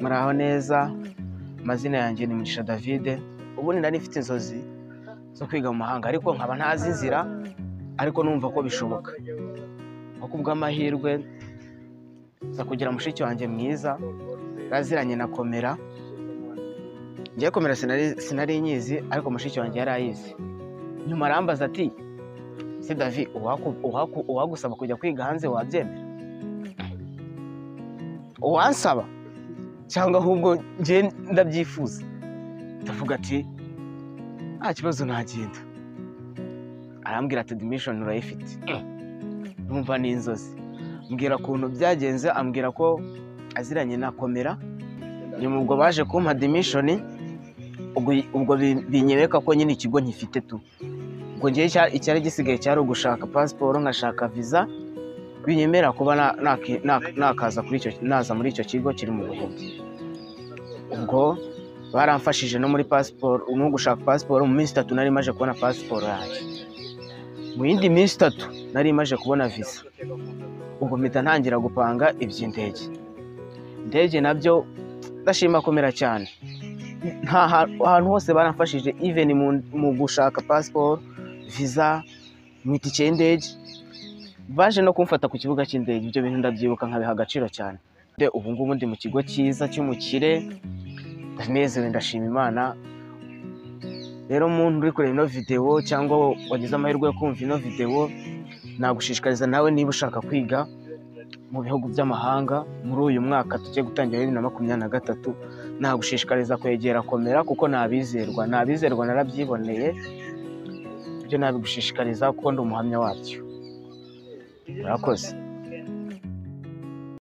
Muraho neza, amazina yanjye ni Mugisha David. Ubundi nari mfite inzozi zo kwiga mu mahanga, ariko nkaba ntazi inzira, ariko numva ko bishoboka. Nko kubw'amahirwe nza kugira mushiki wanjye mwiza yaziranye na Komera. Ngiye Komera sinari nyizi, ariko mushiki wanjye yari ayizi. Nyuma arambaza ati: "Se David, uwagusaba kujya kwiga hanze wabyemera?" Uwansaba cyangwa ahubwo njye ndabyifuza. Ndavuga ati: "Nta kibazo, nagenda." Arambwira ati: "Admission urayifite." Numva ni inzozi. Mbwira ukuntu byagenze, ambwira ko aziranye na Komera. Nyuma ubwo baje kumpa admission, ubwo binyereka ko nyine ikigo nkifite tu. Ubwo ngewe icyari gisigaye cyari ugushaka pasiporo, nkashaka visa binyemera kuba nakaza kuri icyo, naza muri icyo kigo kiri mu Buhinde. Ubwo baramfashije no muri pasiporo no gushaka pasiporo. Mu minsi 3 nari maje kubona pasiporo yanjye, mu yindi minsi 3 nari maje kubona visa. Ubwo mpita ntangira gupanga iby'indege. Indege nabyo ndashima Komera cyane, nta ahantu hose baramfashije, even mu gushaka pasiporo, visa, mu itike y'indege. Baje no kumfata ku kibuga cy'indege. Ibyo bintu ndabyibuka nkabiha agaciro cyane. Ubu ngubu ndi mu kigo cyiza cy'umukire, ndanezerewe, ndashima Imana. Rero umuntu uri kureba ino videwo cyangwa wagize amahirwe yo kumva ino videwo, nagushishikariza nawe, niba ushaka kwiga mu bihugu by'amahanga muri uyu mwaka tugiye gutangira, 2023, nagushishikariza kwegera Komera, kuko nabizerwa, nabizerwa, narabyiboneye. Ibyo nabigushishikariza kuko ndi umuhamya wabyo. Murakoze.